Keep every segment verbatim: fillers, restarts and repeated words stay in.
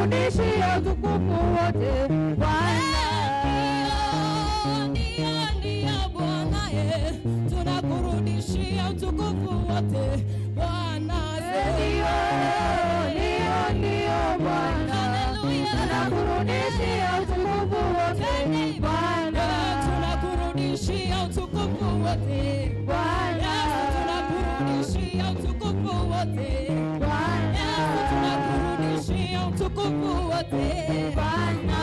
Nishia utukufu wote, Bwana. Ndio, ndio, ndio, Bwana, eh, tunakurudishia utukufu wote, Bwana. Ndio, ndio, ndio, Bwana. Haleluya. Tunakurudishia utukufu wote, Bwana. Tunakurudishia utukufu wote. Bwana. Yesu, tunakurudishia utukufu wote. Bwana. Yesu, tunakurudishia utukufu wote. Bwana.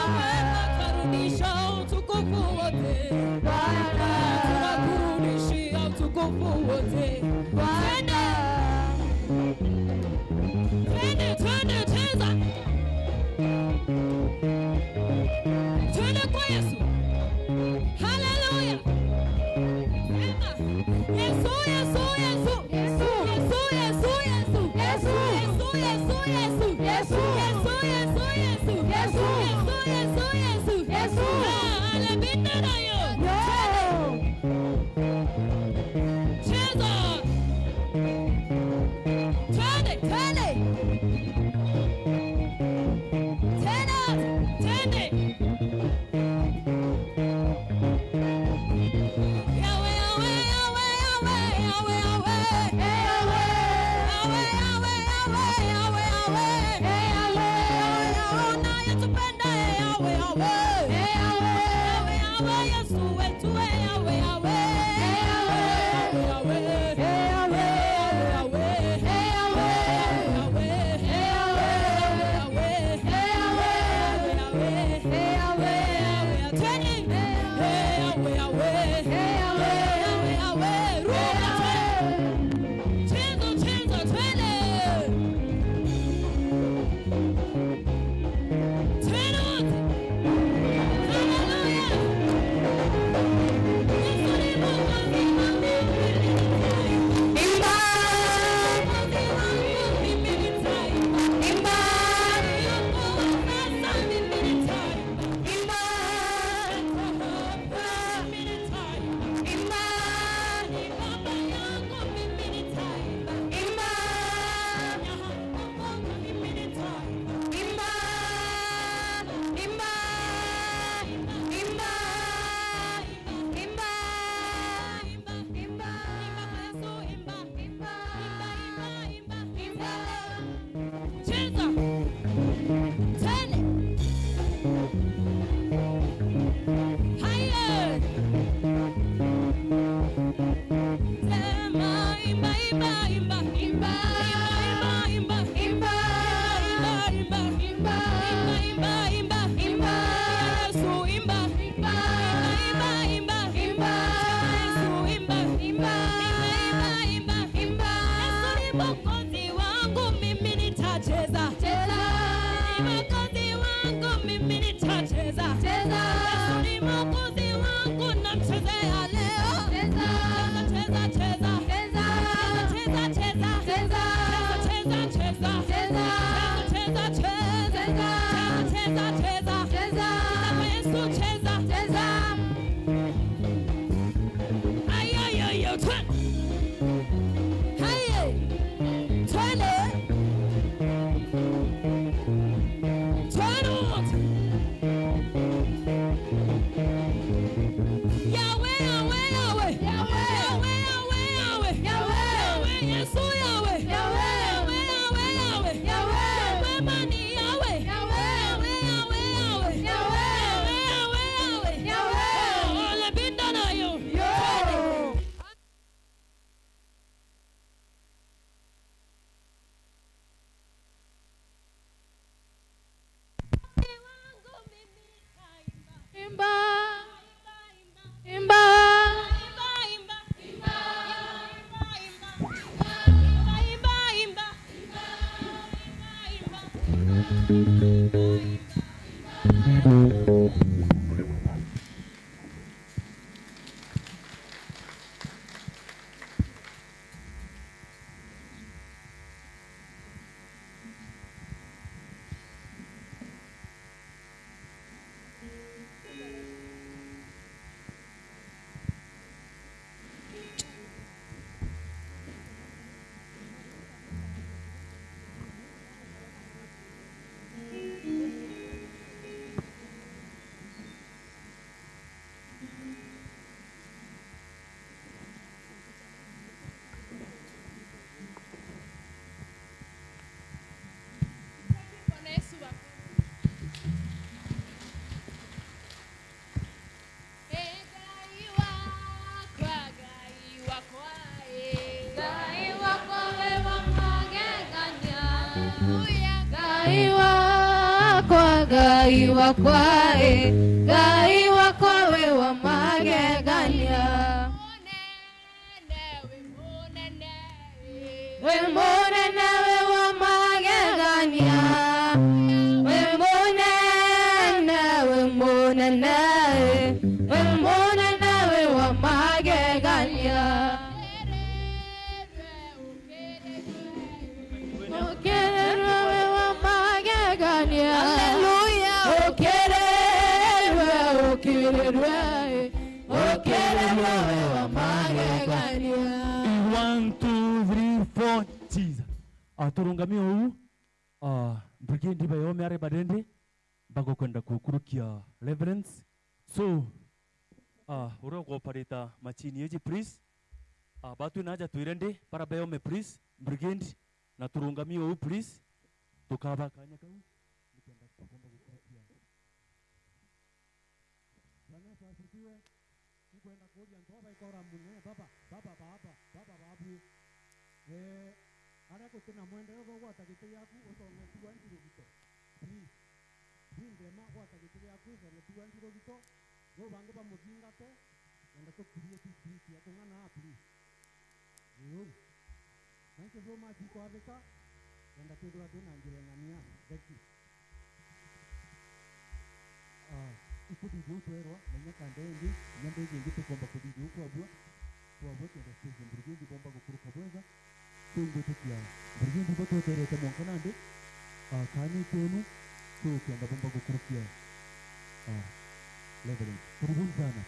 Tunakurudishia utukufu wote. Bwana. Tunakurudishia utukufu wote. Bwana. Twende. Twende, twende, cheza. Twende kwa Yesu. Haleluya. Sema, Yesu, Yesu, Yesu. Yesu, Yesu, Yesu. Yesu, Yesu, Yesu. Yesu, Yesu, Yesu. Yesu, Yesu, Yesu. Yesu. Ah, ale bindera yo. Yo. Cheza. Twende, twende. Tena, twende. Yawe, Yawe, Yawe. Yawe, Yawe, Yawe. Yawe, Yawe, Yawe. Yawe, Yawe, Yawe. Yesu wetu, eh, Yawe, Yawe. Eh, Yawe. Eh, Yawe. Eh, Yawe. Eh, Yawe. Eh, Yawe. Twende. Eh, Yawe, Yawe. Eh, Yawe. Eh, Yawe. Ruka, twende. Cheza, cheza, twende. Twende wote. Haleluya. Yesu ni Mwokozi wangu. Imba. Mwokozi wangu, mimi nitaimba. Imba. Aliokoa sasa, mimi nitaimba. Imba. Mimi nitaimba. Imba. Ni baba yangu, mimi nitaimba. Imba. Cheza. Twende. Haya. Sema, imba, imba, imba. Imba, imba, imba. Imba, imba, imba. Imba, imba, imba. Imba. Yesu, imba. Imba, imba, imba. Imba. Yesu, imba. Imba. Imba, imba, imba. Yesu ni Mwokozi wangu, mimi nitacheza. Cheza. Ni Mwokozi wangu, mimi nitacheza. Cheza. Yesu ni Mwokozi wangu, namchezea leo. Cheza. Cheza, cheza, cheza. Cheza. Cheza, cheza, cheza. Cheza. Cheza, cheza, cheza. Cheza. Cheza, cheza, cheza. Cheza, cheza, cheza. Cheza. Cheza kwa Yesu, cheza. Cheza. Ay, ay, ay, ay, twe-, hey, twende. Twende wote. Yawe, Yawe, Yawe. Yawe, Yawe, Yawe, Yawe. Yawe, Yesu, Yawe. Yawe, Yawe, Yawe, Yawe. Yawe, Yawe, Mani, Yawe. Yawe, Yawe, Yawe, Yawe. Yawe, Yawe, Yawe, Yawe. Yawe. Ole binda nayo. Yo. Imba. Imba. Ngai wakwa, Ngai wakwa, eh, Ngai wakwa wi wa magegania. Wi munene, wi wa magegania. Wi munene, wi munene, wi munene, wi wa magegania. Ukirirwe wi wa magegania. Hallelujah. Ukirirwe, ukirirwe, ukirirwe wi wa magegania. One, two, three, four, Jesus. Ah, turungami uu. Ah, Brigade bayome ari barendi, bagokwenda kukurukia reverence. So, ah, uria ugoparita machini iji, please. Ah, batwi naja twire ndi, bara bayome, please. Brigade, na turungamie uu, please. Tukaba kanya kau, nikenda tukomba gukurukia. Bwana Yesu asifiwe. Nkwenda kuuria antu aba baikora munene, baba, baba, baba, baba, babwi. Eh, aria guti na mwenderero, gwata giti giaku, utonge tigwa nthi rugito. Please. Bindema, gwata giti giaku, utonge tigwa nthi rugito. Riu bangi bamuthingate, kenda tukirie tu street ya kung'ana, please. Uu. Thank you so much, ikwathika. Kenda twithirwa twina njira ing'ania. Thank you. Ah, ikuthithia uu twerwa, na inya kanda ingi, inya ndege ingi tukomba kuthithia uu kwabua, kwabua kenda station Brigade bomba gukuruka bwega. Tungwitikia Brigade bo tweterete mwanka nandi, ah, kaani kenu, tukenda bomba gukurukia, ah, Reverend. Karibuni sana.